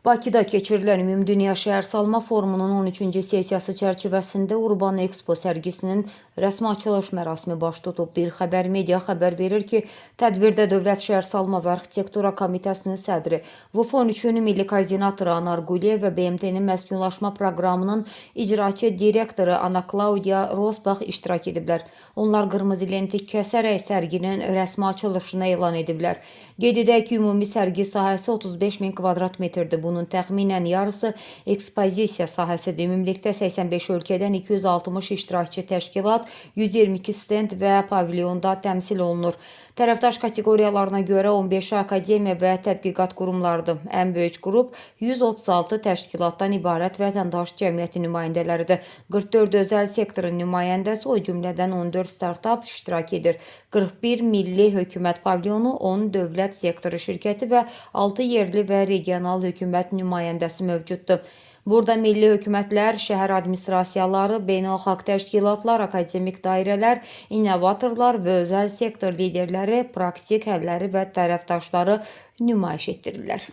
Bakıda keçirilən Ümumdünya Şəhərsalma Forumunun 13-cü sessiyası çərçivəsində Urban Expo sərgisinin rəsmi açılış mərasimi baş tutub. Bir Xəbər Media xəbər verir ki, tədbirdə Dövlət Şəhərsalma və Arxitektura Komitəsinin sədri, VF13-ün milli koordinatoru Anar Quliyev və BMT-nin məskunlaşma proqramının icraçı direktoru Ana Claudia Rosbach iştirak ediblər. Onlar qırmızı lenti kəsərək sərginin rəsmi açılışını elan ediblər. Qeyd edək ki, ümumi sərgi sahəsi 35 min kvadrat metrdir. Bunun təxminən yarısı ekspozisiya sahəsidir. Ümumilikdə 85 ölkədən 260 iştirakçı təşkilat, 122 stend və pavilyonda təmsil olunur. Tərəfdaş kateqoriyalarına görə 15 akademiya və tədqiqat qurumlarıdır. Ən böyük qrup 136 təşkilatdan ibarət vətəndaş cəmiyyəti nümayəndələridir. 44 özəl sektorun nümayəndəsi, o cümlədən 14 startap iştirak edir. 41 milli hökumət pavilyonu, 10 dövlət sektoru şirkəti və 6 yerli və regional hökumət nümayəndəsi mövcuddur. Burada milli hökumətlər, şəhər administrasiyaları, beynəlxalq təşkilatlar, akademik dairələr, innovatorlar və özəl sektor liderləri, praktik həlləri və tərəfdaşları nümayiş etdirirlər.